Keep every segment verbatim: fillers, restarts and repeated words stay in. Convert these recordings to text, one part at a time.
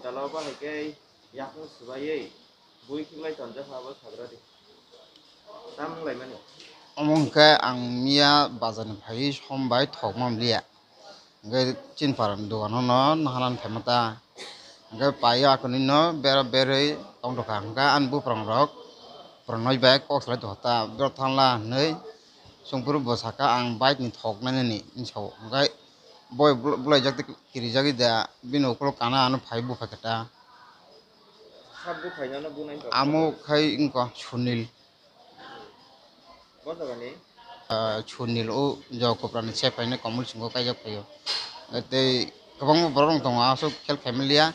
Jalo bo hai khe yakung swbaiwi bui khiklai tonjak ha bo sagra di. Tam wng laimani. Omo hwnkhe ang miya bazar ni phaiwi som bai thok mam liya. Hwnkhe chini para ni dogan o no naharani phaima ta. Hwnkhe pai o akhuni no bera berwi tong tokha. Hwnkhe ani buprangrok pranoi bai kok salai tongkha ta, bero thanla hinwi. Chwng phuru bo saka ang bike ni thok nai nini hinwi sao. Hwnkhe boi bwlaijak tei kirijagwi da bini ukulok kana ano phai bupha khe ta. Sat buphai no bunai rok. Amo khai wngkha Sunil. Bo jaga ni? Ah, Sunil o Jokopra ni se phainai Komol Singho kaijak phaio. Tei kwbangma borok rok tongo aswk khel khaimaliya.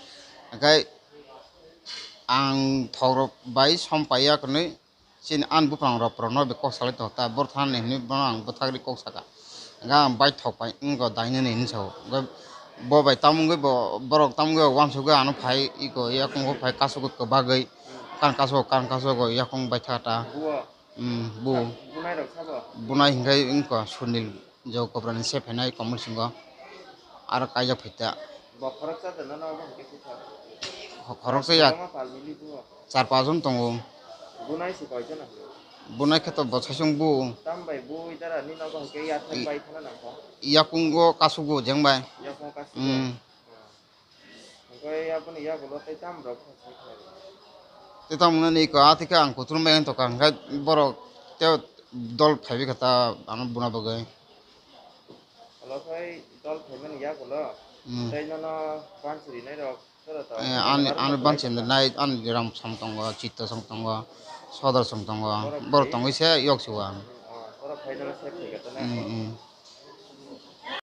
Hwnkhe ang thok rok bai som paiya hwnwi chini ani buprangrok porono bai kok salai tongo ta, boro thani hinwi bono ang bwthagri kok saka. Hwnkhe ang bai thok pai wngkha dainani hinwi sao. Hwnkhe bo bai tamo wngwi bo, borok tamo wngwi bo uansukgwi ano phai iko yakungo phai kasugwi kwbagwi kan kasu kan kasu go yakung bai thaka ta. Buo? Hmm, bu. Bunai rok sabo? Bunai hwnkhe wngkha Sunil. Jokopra ni se phainai Komol Singho aro kaijak phaita. Bo khoroksa de nono obo hwnkhe kisa. Kho-, khoroksa ya. Kwbangma pal mili bo. Char pas jon tongo. Bunai se koi jona? Bunai khe to bo saichung bu. Tam bai bui dara ni nogo hwnkhe ya thang bai thana nang kho. Yakungo kasugo jeng bai. Yakungo kasugo. Hmm. Hwnkhe aboni yagulo tei tam rok phai kha. Tei tam wngmani iko a thikhe ang kuthrum bai wng tongkha, hwnkhe borok tei dol phaibai kha ta ano buna bagwi. Alo khai dol phaimani yagulo. Hmm. Tei nono bansi rinai rok soro to. Eh, ani, ani bansi rinai, ani ram song tongo, chitto song tongo, sodor song tongo. Borok tongwi se yok se o ang. Oh, borok phai nono se phai kha ta na? Hmm, hmm.